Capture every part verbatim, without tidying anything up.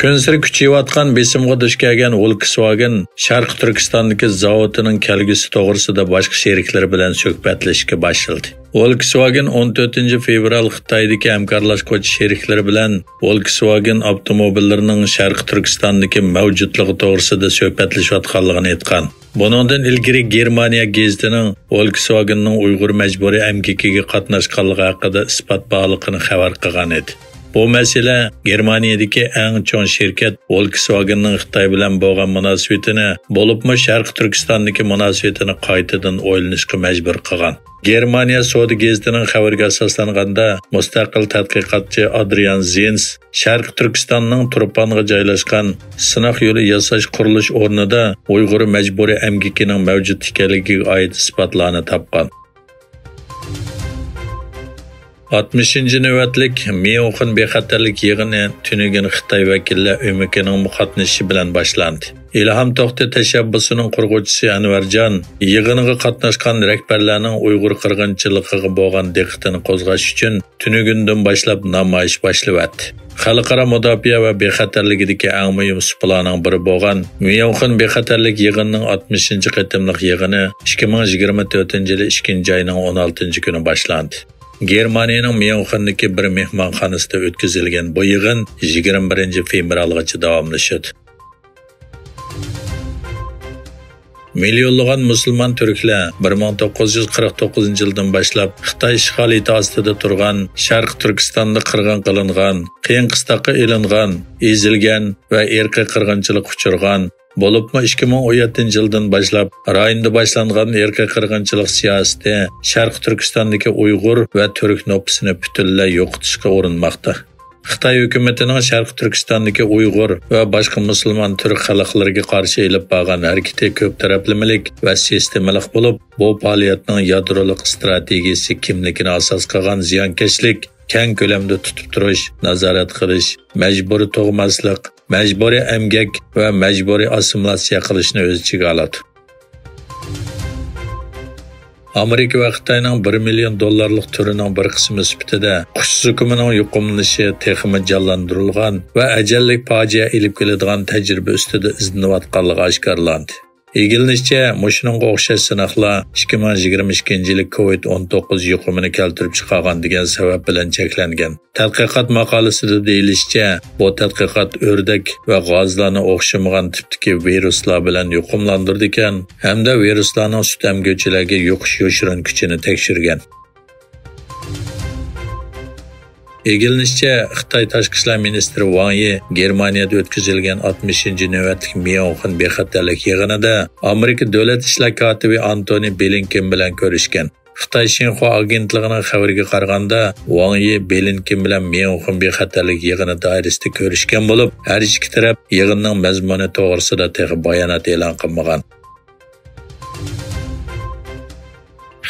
كۈنسېرى كۈچىيىۋاتقان بېسىمغا دۇچ كەلگەن ۋولكسۋاگېن شەرقىي تۈركىستاندىكى زاۋۇتىنىڭ كەلگۈسى توغرىسىدا باشقا شېرىكلىرى بىلەن سۆھبەتلىشىشكە باشلىدى. ۋولكسۋاگېن ئون تۆتىنچى فېۋرال خىتايدىكى ھەمكارلاشقۇچى شېرىكلىرى بىلەن ۋولكسۋاگېن ئاپتوموبىللىرىنىڭ شەرقىي تۈركىستاندىكى مەۋجۇتلۇقى توغرىسىدا سۆھبەتلىشىۋاتقانلىقىنى ئېيتقان. بۇنىڭدىن ئىلگىرى گېرمانىيە گېزىتىنىڭ ۋولكسۋاگېننىڭ ئۇيغۇر مەجبۇرىي ئەمگىكىگە قاتناشقانلىقى ھەققىدە ئىسپات بارلىقىنى خەۋەر قىلغان ئىدى. بۇ مەسىلە گېرمانىيەدىكى ئەڭ چوڭ شىركەت ۋولكسۋاگېننىڭ خىتاي بىلەن بولغان مۇناسىۋىتىنى، بولۇپمۇ شەرقىي تۈركىستاندىكى مۇناسىۋىتىنى قايتىدىن ئويلىنىشقا مەجبۇر قىلغان. گېرمانىيە سودا گېزىتىنىڭ خەۋىرىگە ئاساسلانغاندا، مۇستەقىل تەتقىقاتچى ئادرىيان زىنس شەرقىي تۈركىستاننىڭ تۇرپانغا جايلاشقان سىناق يولى ياساش قۇرۇلۇش ئورنىدا ئۇيغۇر مەجبۇرىي ئەمگىكىنىڭ مەۋجۇت ئىكەنلىكىگە ئائىت ئىسپاتلارنى تاپقان. ئاتمىشىنچى نۆۋەتلىك ميۇنخېن بىخەتەرلىك يىغىنى تۈنۈگۈن خىتاي ۋەكىللەر ئۆمىكىنىڭ قاتنىشىشى بىلەن باشلاندى. ئىلھام توختى تەشەببۇسىنىڭ قۇرغۇچىسى ئەنۋەرجان يىغىنغا قاتناشقان رەھبەرلەرنىڭ ئۇيغۇر قىرغىنچىلىقىغا بولغان دىققىتىنى قوزغاش ئۈچۈن تۈنۈگۈندىن باشلاپ نامايىش باشلىۋەتتى. خەلقئارا مۇداپىئە ۋە بىخەتەرلىكىدىكى ئەڭ مۇھىم سۇپىلارنىڭ بىرى بولغان ميۇنخېن بىخەتەرلىك يىغىنىنىڭ ئاتمىشىنچى قېتىملىق يىغىنى ئىككى مىڭ يىگىرمە تۆتىنچى يىلى ئىككىنچى ئاينىڭ ئون ئالتىنچى كۈنى باشلاندى. گېرمانىيەنىڭ ميۇنخېندىكى بىر مېھمانخانىسىدا ئۆتكۈزۈلگەن بۇ يىغىن يىگىرمە بىرىنچى فېۋرالغىچە داۋاملىشىدۇ. مىليونلىغان مۇسۇلمان تۈركلەر بىر مىڭ توققۇز يۈز قىرىق توققۇزىنچى يىلدىن باشلاپ خىتاي ئىشغالىيىتى ئاستىدا تۇرغان شەرقىي تۈركىستاندا قىرغىن قىلىنغان، قىيىن قىستاققا ئېلىنغان، ئېزىلگەن ۋە ئىرقىي قىرغىنچىلىققا ئۇچرىغان، بولۇپمۇ ئىككى مىڭ ئون يەتتىنچى يىلدىن باشلاپ رايوندا باشلانغان ئىرقىي قىرغىنچىلىق سىياسىتى شەرقىي تۈركىستاندىكى ئۇيغۇر ۋە تۈرك نوپۇسىنى پۈتۈنلەي يوقىتىشقا ئۇرۇنماقتا. خىتاي ھۆكۈمىتىنىڭ شەرقىي تۈركىستاندىكى ئۇيغۇر ۋە باشقا مۇسۇلمان تۈرك خەلقلىرىگە قارشى ئېلىپ بارغان ھەرىكىتى كۆپ تەرەپلىمىلىك ۋە سىستېمىلىق بولۇپ، بۇ پائالىيەتنىڭ يادرولۇق ئىستراتېگىيىسى كىملىكىنى ئاساس قىلغان زىيانكەشلىك، كەڭ كۆلەمدە تۇتۇپ تۇرۇش، نازارەت قىلىش، مەجبۇرىي تۇغماسلىق، مەجبۇرىي ئەمگەك ۋە مەجبۇرىي ئاسسىمىلياتسىيە قىلىشنى ئۆز ئىچىگە ئالىدۇ. ئامېرىكا ۋە خىتاينىڭ بىر مىليون دوللارلىق تۈرىنىڭ بىر قىسمى سۈپىتىدە قۇش زۇكىمىنىڭ يۇقۇملىنىشى تېخىمۇ جانلاندۇرۇلغان ۋە ئەجەللىك پاجىئە ئېلىپ كېلىدىغان تەجرىبە ئۈستىدە ئىزدىنىۋاتقانلىقى ئاشكارىلاندى. ئىگىلىنىشىچە، مۇشۇنىڭغا ئوخشاش سىناقلار ئىككى مىڭ يىگىرمە ئىككىنچى يىلى كوۋىد ئون توققۇز يۇقۇمىنى كەلتۈرۈپ چىقارغان دېگەن سەۋەب بىلەن چەكلەنگەن. تەتقىقات ماقالىسىدە دېيىلىشىچە، بۇ تەتقىقات ئۆردەك ۋە غازلارنى ئوخشىمىغان تىپتىكى ۋىرۇسلار بىلەن يۇقۇملاندۇرىدىكەن ھەمدە ۋىرۇسلارنىڭ سۈت ئەمگۈچىلەرگە يۇقۇش يوشۇرۇن كۈچىنى تەكشۈرگەن. ئىگىلىنىشىچە، خىتاي تاشقى ئىشلار مىنىستىرى ۋاڭ يى گېرمانىيەدە ئۆتكۈزۈلگەن ئاتمىشىنچى نۆۋەتلىك ميۇنخېن بىخەتەرلىك يىغىنىدا ئامېرىكا دۆلەت ئىشلار كاتىپى ئانتونى بلىنكېن بىلەن كۆرۈشكەن. خىتاي شىنخۇا ئاگېنتلىقىنىڭ خەۋىرىگە قارىغاندا، ۋاڭ يى بلىنكېن بىلەن ميۇنخېن بىخەتەرلىك يىغىنى دائىرىسىدە كۆرۈشكەن بولۇپ، ھەر ئىككى تەرەپ يىغىننىڭ مەزمۇنى توغرىسىدا تېخى بايانات ئېلان قىلمىغان.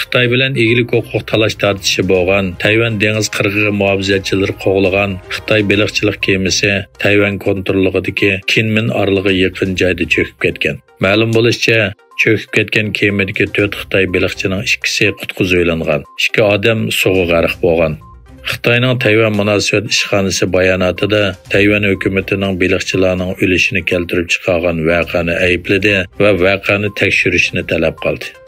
خىتاي بىلەن ئىگىلىك ھوقۇق تالاش تارتىشى بولغان تەيۋەن دېڭىز قىرغىقى مۇھاپىزەتچىلىرى قوغلىغان خىتاي بېلىقچىلىق كېمىسى تەيۋەن كونتروللۇقىدىكى كىنمىن ئارىلىغا يېقىن جايدا چۆكۈپ كەتكەن. مەلۇم بولۇشىچە، چۆكۈپ كەتكەن كېمىدىكى تۆت خىتاي بېلىقچىنىڭ ئىككىسى قۇتقۇزۇۋېلىنغان، ئىككى ئادەم سۇغا غەرق بولغان. خىتاينىڭ تەيۋەن مۇناسىۋەت ئىشخانىسى باياناتىدا تەيۋەن ھۆكۈمىتىنىڭ بېلىقچىلارنىڭ ئۆلۈشىنى كەلتۈرۈپ چىقارغان ۋەقەنى ئەيىبلىدى ۋە ۋەقەنى تەكشۈرۈشنى تەلەپ قىلدى.